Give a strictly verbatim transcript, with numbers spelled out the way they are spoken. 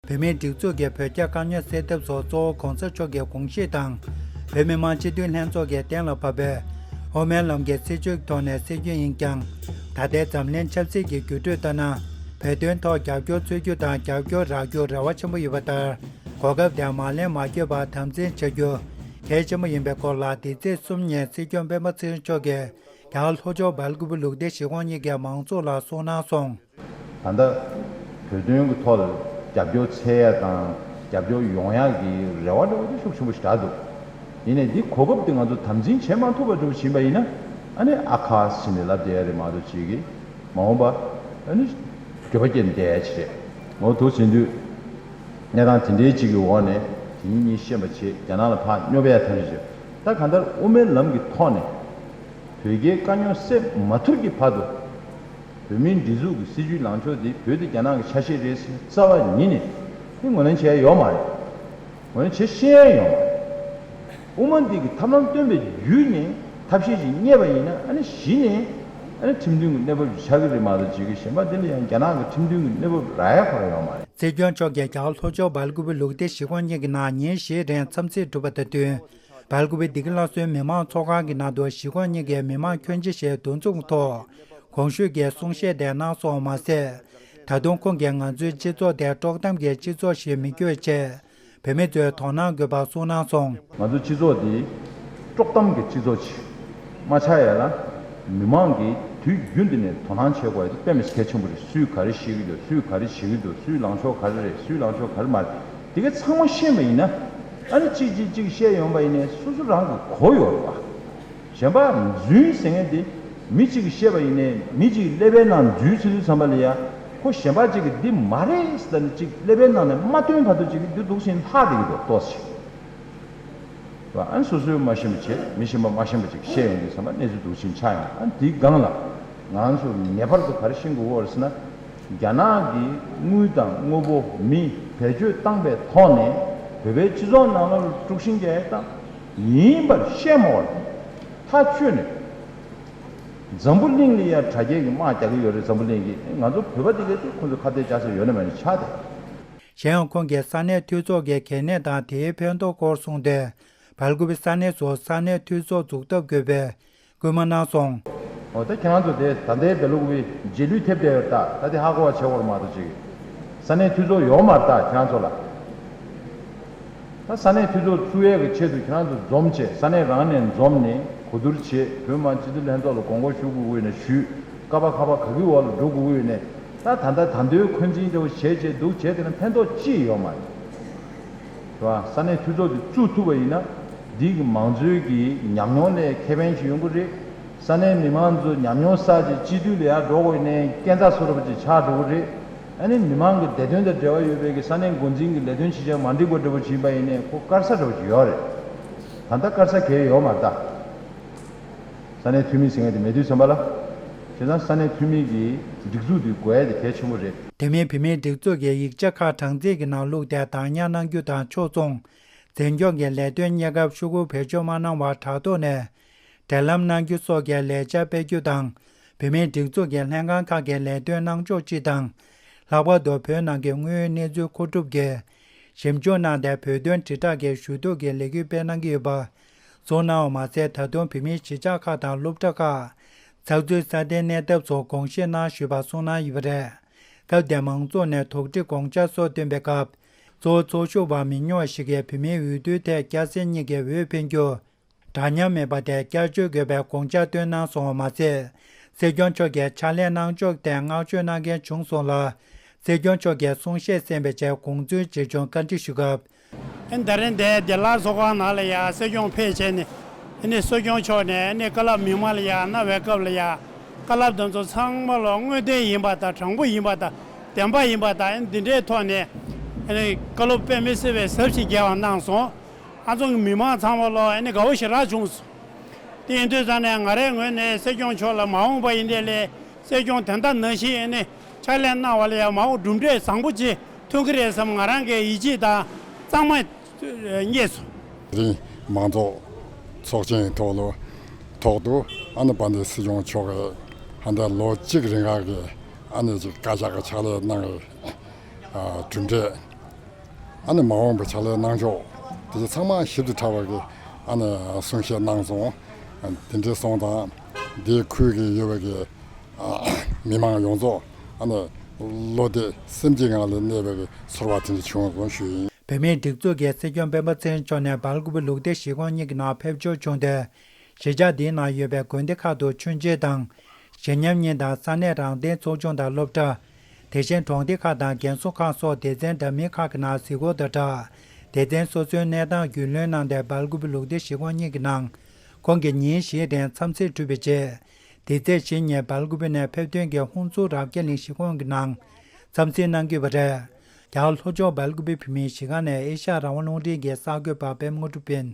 བོད་མིའི་སྒྲིག་འཛུགས་ཀྱི་བོད་རྒྱ་དཀའ་རྙོག་སེལ་ཐབས་སོགས་གཙོ་བོ་༸གོང་ས་མཆོག་གི་དགོངས་གཞི་དང་། བོད་མི་མང་སྤྱི་འཐུས་ལྷན་ཚོགས་ཀྱིས་གཏན་ལ་ཕབ་པའི་དབུ་མའི་ལམ་གྱི་སྲིད་བྱུས་ཐོག་ནས་སེལ་རྒྱུ་ཡིན་ཀྱང་། ད་ལྟའི་འཛམ་གླིང་ཆབ་སྲིད་ཀྱི་འགྱུར་འགྲོས་ལྟར་ན། བོད་དོན་ཐོག་རྒྱབ་སྐྱོར་འཚོལ་རྒྱུ་དང་རྒྱབ་སྐྱོར་རག་རྒྱུར་རེ་བ་ཆེན་པོ་ཡོད་པ་ལྟར། གོ་སྐབས་དེ་མ་ལེན་མ་འགྱོད་པར་དམ་འཛིན་བྱ་རྒྱུ་གལ་ཆེན་པོ་ཡིན་པའི་སྐོར་ལ། འདི་ཚེས་གསུམ་ཉིན་སྲིད་སྐྱོང་སྤེན་པ་ཚེ་རིང་མཆོག་གིས་རྒྱ་གར་ལྷོ་ཕྱོགས་སྦེལ་ཀུ་པེ་ལུགས་བདེ་གཞིས་ཁོངས་གཉིས་ཀྱི་མང་ཚོགས་ལ་གསུངས་གནང་སོང་། ད་ལྟ་བོད་དོན་གྱི་ཐོག་ལ་རྒྱབ་སྐྱོར་འཚོལ་ཡ་དང་རྒྱབ་སྐྱོར་ཡོང་ཡ་གི་རེ་བ་འདྲ་བོ་དེ་ཤུགས་ཆེན་པོ་ཞིག་རག་འདུག་ཡིན་ནའི་འདི་གོ་སྐབས་དེ་ང་ཚོ་དམ་འཛིན་བྱེད་མ་ཐུབ་པ་འདྲ་བོ་ཞིག་ཡིན་པ་ཡིན་ན། ཨ་ནི་ཨ་ཁ་ཟེར་ནས་ལབ་བསྡད་ཡ་རེད་མ་གཏོགས་ཅིག་གིས་མ་འོངས་པ་ཨ་ནི་འགྱོད་པ་སྐྱེས་ནས་བསྡད་ཡ་ཅིག་རེད། འོ་འདུག་བྱེད་དུས་གནས་སྟངས་དེ་འདྲའི་ཅིག་གི་འོག་ནས་དེ་ཉིད་གཉིས་ཤེས་པ་བྱེད། རྒྱ་ནག་ལ་ཕར་སྙོབ་ཡ་ཐབས་ཤེས་བྱེད། ད་གང་ལྟར་དབུ་མའི་ལམ་གྱི་ཐོག་ནས་བོད་རྒྱའི་དཀའ་རྙོག་སེལ་མ་ཐུབ་ཀྱི་བར་དུ། བོད་མིའི་སྒྲིག་འཛུགས་ཀྱི་སྲིད་བྱུས་ལངས་ཕྱོགས་འདི་བོད་དེ་རྒྱ་ནག་གི་ཆ་ཤས་རེད་ཟེར་རྩ་བ་ཉིད་ནས་དེ་ངོས་ལེན་བྱས་ཡོད་མ་རེད། ངོས་ལེན་བྱེད་ཤེས་ཡ་ཡོད་མ་རེད། དབུ་མ་འདི་གི་ཐབས་ལམ་སྟོན་པའི་བརྒྱུད་ནས་ཐབས་ཤེས་ཤིག་རྙེད་པ་ཡིན་ན། ཨ་ནི་གཞི་ནས་ཨ་ནི་ཁྲིམས་མཐུན་གྱི་གནས་བབ་ཅིག་ཆགས་ཀྱི་རེད་མ་གཏོགས་ཅིག་གི་གཞན་པ་འདི་ལ་ཡང་རྒྱ་ནག་གི་ཁྲིམས་མཐུན་གྱི་གནས་བབ་རག་ཡ་ཁོ་རང་ཡོད་མ་རེད། སྲིད་སྐྱོང་མཆོག་གིས་རྒྱ་གར་ལྷོ་ཕྱོགས་སྦེལ་ཀུ་པེ་ལུགས་བདེ་གཞིས་ཁོངས་གཉིས་ཀྱི་ནང་ཉིན་བཞིའི་རིང་འཚམས་གཟིགས་གྲུབ་པ་དང་བསྟུན། སྦེལ་ཀུ་པེ་བདེ་སྐྱིད་ལྷ་གསོལ་མི་མང་ཚོགས་ཁང་གི་ནང་དུ་གཞིས་ཁོངས་གཉིས་ཀའི་མི་མང་ཁྱོན་ཆེ་ཞིག་འདུ་འཛོམས་ཐོག་གོང་ཞུས་ཀྱི་གསུང་བཤད་དེ་གནང་སོང་བ་མ་ཟད། ད་དུང་ཁོང་གིས་ང་ཚོའི་སྤྱི་ཚོགས་དེ་དཀྲོག་གཏམ་གྱི་སྤྱི་ཚོགས་ཤིག་མི་བསྐྱོད་ཆེད། བོད་མི་ཚོས་དོ་སྣང་དགོས་པ་གསུངས་གནང་སོང་། ང་ཚོ་སྤྱི་ཚོགས་འདི་དཀྲོག་གཏམ་གྱི་སྤྱི་ཚོགས་ཤིག་མ་ཆགས་ཡ་ལ། མི་མང་གིས་དུས་རྒྱུན་དུ་ནས་དོ་སྣང་བྱེད་དགོས་ཡ་དེ་དཔེ་མི་སྲིད་གལ་ཆེན་པོ་རེད། སུས་ག་རེ་བཤད་ཀྱི་འདུག་སུས་ག་རེ་བྱེད་ཀྱི་འདུག་སུའི་ལངས་ཕྱོགས་ག་རེ་རེད། སུའི་ལངས་ཕྱོགས་ག་རེ་མ་རེད། དེ་ག་ཚང་མ་ཤེས་པ་ཡིན་ན། ཨ་ནི་གཅིག་གཅིག་གཅིག་བཤད་ཡོང་པ་ཡིན་ནའི་སོ་སོ་རང་གི་གོ་ཡོད་རེད་བ། གཞན་པ་རྫུན་ཟེར་མཁན་དེ་མི་གཅིག་གིས་བཤད་པ་ཡིན་ནའི་མི་གཅིག་གིས་ཀླད་པའི་ནང་རྫུན་ཟེར་དུས་ཙམ་པ་ལ་ཡ། ཁོ་གཞན་པ་གཅིག་གིས་འདི་མ་རེད་ཟེར་ནས་གཅིག་ཀླད་པའི་ནང་ནས་མ་བཏོན་བར་དུ་གཅིག་གིས་འདི་འདུག་སེ་ལྷག་བསྡད་ཀྱི་འདུག་ཏོག་ཙམ་ཞིག་རེད་བ། ཨ་ནི་སོ་སོས་མ་ཤེས་པ་བྱས། མི་གཞན་པ་མ་ཤེས་པ་ཅིག་བཤད་ཡོང་དུས་ཙམ་པ་གནས་ཚུལ་འདུག་ཕྱིན་ཆགས་ཡོང་། ཨ་ནི་དེའི་སྒང་ལ་ང་ཚོ་ངེས་པར་དུ་ག་རེ་ཤེས་དགོས་ཀྱི་ཡོད་རེད་ཟེར་ན། རྒྱ་ནག་གིས་དངུལ་དང་དངོས་པོ་མི་བེད་སྤྱོད་བཏང་པའི་ཐོག་ནས་བོད་པའི་སྤྱི་ཚོགས་ནང་ལོགས་ལ་དཀྲུག་ཤིང་རྒྱག་ཡས་དང་ཡིན་པར་བཤད་མ་དགོས་པར་ཐག་ཆོད་ནས། འཛམ་བུ་གླིང་ལ་ཡ་དྲ་རྒྱའི་དམག་རྒྱག་གི་ཡོད་རེད། འཛམ་བུ་གླིང་གིས། ང་ཚོ་བོད་པ་དེ་གས་དེ་ཁོང་ཚོ་ཁ་གཏད་བཅག་ས་ཡོད་ན་མེད་ན་ཆགས་ཏེ། གཞན་ཡང་ཁོང་གིས་ས་གནས་འཐུས་ཚོགས་ཀྱི་གལ་གནད་དང་དེའི་ཕན་ཐོགས་སྐོར་གསུངས་ཏེ། སྦེལ་ཀུ་པེ་ས་གནས་སུ་ས་གནས་འཐུས་ཚོགས་འཛུགས་ཐབས་དགོས་པའི་སྐུལ་མ་གནང་སོང་། འོ་ད་ཁྱེད་རང་ཚོ་དེ་ད་ལྟའི་སྦེལ་ཀུ་པེ་རྗེས་ལུས་ཐེབས་བསྡད་ཡོད་ད། ད་དེ་ཧ་གོ་བ་བྱེད་དགོས་རེད་མ་གཏོགས་ཅིག་ས་གནས་འཐུས་ཚོགས་ཡོད་མ་རེད་ད་ཁྱེད་རང་ཚོ་ལ། ད་ས་གནས་འཐུས་ཚོགས་བཙུགས་ཡས་ཀྱི་ཆེད་དུ་ཁྱེད་རང་ཚོ་འཛོམས་བྱས། ས་གནས་རང་ནས་འཛོམས་ནས་གོ་བསྡུར་བྱས། བོད་མི་མང་སྤྱི་འཐུས་ལྷན་ཚོགས་ལ་དགོངས་སྐོར་ཞུ་དགོས་ཀྱི་ཡོད་ན་ཞུས། ཀ་པ་ཁ་པ་ག་གི་འོག་ལ་འགྲོ་དགོས་ཀྱི་ཡོད་ན། ད་ད་ལྟ་ད་འདོད་འཁོན་འཛིན་འདྲ་བོ་བྱས་བྱས་འདུག་བྱས་དེ་ན་ཕན་ཐོགས་ཅི་ཡོད་མ་རེད། རེད་བ། ས་གནས་འཐུས་ཚོགས་དེ་བཙུགས་ཐུབ་པ་ཡིན་ན། འདི་གི་མང་གཙོའི་གི་ཉམས་མྱོང་ལ་ཁེ་ཕན་ཞིག་ཡོང་གི་རེད། ས་གནས་མི་མང་ཚོ་ཉམས་མྱོང་བསགས་བྱས་སྤྱི་འཐུས་ལ་ཡར་འགྲོ་དགོས་ཡིན་ནའི་སྐས་འཛེག་བཟོ་འདྲ་བོ་ཅིག་ཆགས་འགྲོ་གི་རེད། ཨ་ནི་མི་མང་གི་བདེ་དོན་དང་འབྲེལ་བ་ཡོད་པའི་གི་ས་གནས་འགོ་འཛིན་གྱི་ལས་དོན་བྱེད་བྱ་མ་འགྲིག་པ་འདྲ་བོ་བྱས་པ་ཡིན་ནའི་ཁོ་དཀར་ས་འདྲ་བོ་ཅིག་ཡོད་རེད། ད་ལྟ་དཀར་ས་གང་ཡང་ཡོད་མ་རེད་ད། ས་གནས་འཐུས་མི་ཟེར་མཁན་དེ་མེད་དུས་ཙམ་པ་ལ། བྱས་ཙང་ས་གནས་འཐུས་མི་གི་སྒྲིག་འཛུགས་དེ་དགོས་ཡ་དེ་གལ་ཆེན་པོ་རེད། དེ་མིན་བོད་མིའི་སྒྲིག་འཛུགས་ཀྱི་ཡིག་ཆ་ཁག་གྲངས་རྩིས་ཀྱི་ནང་བླུགས་ཏེ་བདག་ཉར་གནང་རྒྱུ་དང་། ཕྱོགས་མཚུངས་འཛིན་སྐྱོང་གི་ལས་དོན་གཉེར་སྐབས་ཤོག་གུ་བེད་སྤྱོད་མ་གནང་བར་དྲ་ཐོག་ནས་འབྲེལ་ལམ་གནང་རྒྱུ་སོགས་ཀྱི་ལས་འཆར་སྤེལ་རྒྱུ་དང་། བོད་མིའི་སྒྲིག་འཛུགས་ཀྱི་ལྷན་ཁང་ཁག་གི་ལས་དོན་གནང་ཕྱོགས་སྤྱི་དང་། ལྷག་པར་དུ་བོད་ནང་གི་དངོས་ཡོད་གནས་ཚུལ་མཁོ་སྒྲུབ་ཀྱིས་ཞིབ་འཇུག་གནང་སྟེ། བོད་དོན་དྲིལ་བསྒྲགས་ཀྱི་ཞུ་གཏུག་གི་ལས་འགུལ་སྤེལ་གནང་གི་ཡོད་པ་གསུངས་གནང་བ་མ་ཟད། ད་དུང་བོད་མིའི་གཞིས་ཆགས་ཁག་དང་སློབ་གྲྭ་ཁག་ཚགས་ཚུད་སྲ་བརྟན་གནས་ཐབས་སོགས་དགོངས་བཞེས་གནང་ཞུས་པ་གསུངས་གནང་ཡོད་པ་རེད། སྐབས་དེར་མང་ཚོགས་ནས་དོགས་འདྲི་དགོངས་འཆར་སོགས་བཏོན་པའི་སྐབས། གཙོ་བོ་ཚོགས་ཞུགས་པ་མི་ཉུང་བ་ཞིག་གིས་བོད་མིའི་འོས་བསྡུའི་ཐད་སྐྱ་སེར་གཉིས་ཀྱི་འོས་འཕེན་རྒྱུ་འདྲ་མཉམ་མེད་པ་དེ་བསྐྱར་བཅོས་དགོས་པའི་དགོངས་འཆར་བཏོན་གནང་སོང་བ་མ་ཟད། སྲིད་སྐྱོང་མཆོག་གིས་ཕྱག་ལས་གནང་ཕྱོགས་ཐད་བསྔགས་བརྗོད་གནང་མཁན་བྱུང་སོང་ལ། སྲིད་སྐྱོང་མཆོག་གིས་གསུང་བཤད་གསན་པའི་རྗེས་དགོངས་ཚུལ་ཇི་བྱུང་བཀའ་འདྲི་ཞུས་སྐབས། ཨ་ནི་ད་རིང་འདིར་བདེ་སླར་གསོ་ཁང་ནང་ལ་ཡ་སྲིད་སྐྱོང་ཕེབས་བྱས་ནས། ཨ་ནི་སྲིད་སྐྱོང་མཆོག་ནས་ཨ་ནི་བཀའ་སློབ་མི་མང་ལ་ཡ་གནང་བའི་སྐབས་ལ་ཡ། བཀའ་སློབ་དེ་ཚོ་ཚང་མ་ལ་དངོས་བདེན་ཡིན་པ་དང་། དྲང་པོ་ཡིན་པ་དང་། བདེན་པ་ཡིན་པ་དང་། ཨ་ནི་འདི་འདྲའི་ཐོག་ནས་ཨ་ནི་བཀའ་སློབ་དཔེ་མི་སྲིད་པའི་ཟབ་ཞིང་རྒྱས་པ་གནང་སོང་། ཨ་ཚོགས་ཀྱི་མི་མང་ཚང་མ་ལ་ཨ་ནི་དགའ་བོ་ཞེ་དྲག་བྱུང་སོང་། དེ་ཡིན་དུས་ཙང་ནས་ང་རའི་ངོས་ནས་སྲིད་སྐྱོང་མཆོག་ལ་མ་འོངས་པ་ཡིན་དེ་ལས་སྲིད་སྐྱོང་དེ་འདྲ་ནང་བཞིན་ཨ་ནི་ཕྱག་ལས་གནང་བ་ལ་ཡང་མ་འོངས་གྲུབ་འབྲས་བཟང་པོ་ཅིག་ཐོན་གྱི་རེད་བསམ། ང་རང་གི་ཡིད་ཆེས་དང་གཙང་མ་རྙེད་སོང་། དེ་རིང་མང་ཚོགས་ཚོགས་ཆེན་ཐོག་ལ་ཐོག་ཏུ་ཨ་ནི་དཔལ་ལྡན་སྲིད་སྐྱོང་མཆོག་གིས་ཧ་ད་ལོ་གཅིག་རིང་ལ་གི་ཨ་ནི་ཅིག་བཀའ་ཤག་གི་ཕྱག་ལས་གནང་བའི་གྲུབ་འབྲས། ཨ་ནི་མ་འོངས་པའི་ཕྱག་ལས་གནང་ཕྱོགས་དེ་ཚོ་ཚང་མ་ཞིབ་ཏུ་ཕྲ་བ་གི་ཨ་ནི་གསུང་བཤད་གནང་སོང་། དེ་འདྲའི་སོང་དང་དེའི་ཁུལ་གྱི་ཡོད་པའི་གི་མི་མང་ཡོངས་རྫོགས་ཨ་ནི་བློ་བདེ་སེམས་ཀྱི་ངང་ལ་གནས་པའི་གི་ཚོར་བ་དེ་འདྲ་བྱུང་སོང་ཞུ་ཡིན། བོད་མིའི་སྒྲིག་འཛུགས་ཀྱི་སྲིད་སྐྱོང་སྤེན་པ་ཚེ་རིང་མཆོག་ནས་སྦེལ་ཀོབ་ལུགས་བདེ་གཞིས་ཁོངས་གཉིས་ཀྱི་ནང་ཕེབས་འབྱོར་བྱུང་སྟེ། གཞིས་ཆགས་འདིའི་ནང་ཡོད་པའི་དགོན་སྡེ་ཁག་ཏུ་མཆོད་མཇལ་དང་། ཞལ་མཉམ་གཉིས་དང་ས་གནས་རང་བདེན་ཚོགས་ཆུང་དང་སློབ་གྲྭ། དེ་བཞིན་གྲོང་སྡེ་ཁག་དང་རྒན་གསོ་ཁང་སོགས་སྡེ་ཚན་འདྲ་མིན་ཁག་གི་ནང་གཟིགས་སྐོར་དང་སྦྲགས། སྡེ་ཚན་སོ་སོའི་གནས་སྟངས་རྒྱུས་ལོན་གནང་སྟེ་སྦེལ་ཀོབ་ལུགས་བདེ་གཞིས་ཁོངས་གཉིས་ཀྱི་ནང་ཁོང་གིས་ཉིན་བཞིའི་རིང་འཚམས་གཟིགས་གྲུབ་པའི་རྗེས། འདི་ཚེས་བཞི་ཉིན་སྦེལ་ཀོབ་ནས་ཕེབས་ཐོན་གྱི་ཧུན་སུར་རབ་རྒྱས་གླིང་གཞིས་ཁོངས་ཀྱི་ནང་འཚམས་གཟིགས་གནང་གི་ཡོད་པ་རེད། རྒྱ་གར་ལྷོ་ཕྱོགས་སྦེལ་ཀོབ་བོད་མིའི་གཞིས་ཁང་ནས་ཨེ་ཤ་ཡ་རང་དབང་རླུང་འཕྲིན་གྱི་གསར་འགོད་པ་པད་མ་དངོས་གྲུབ་ཡིན།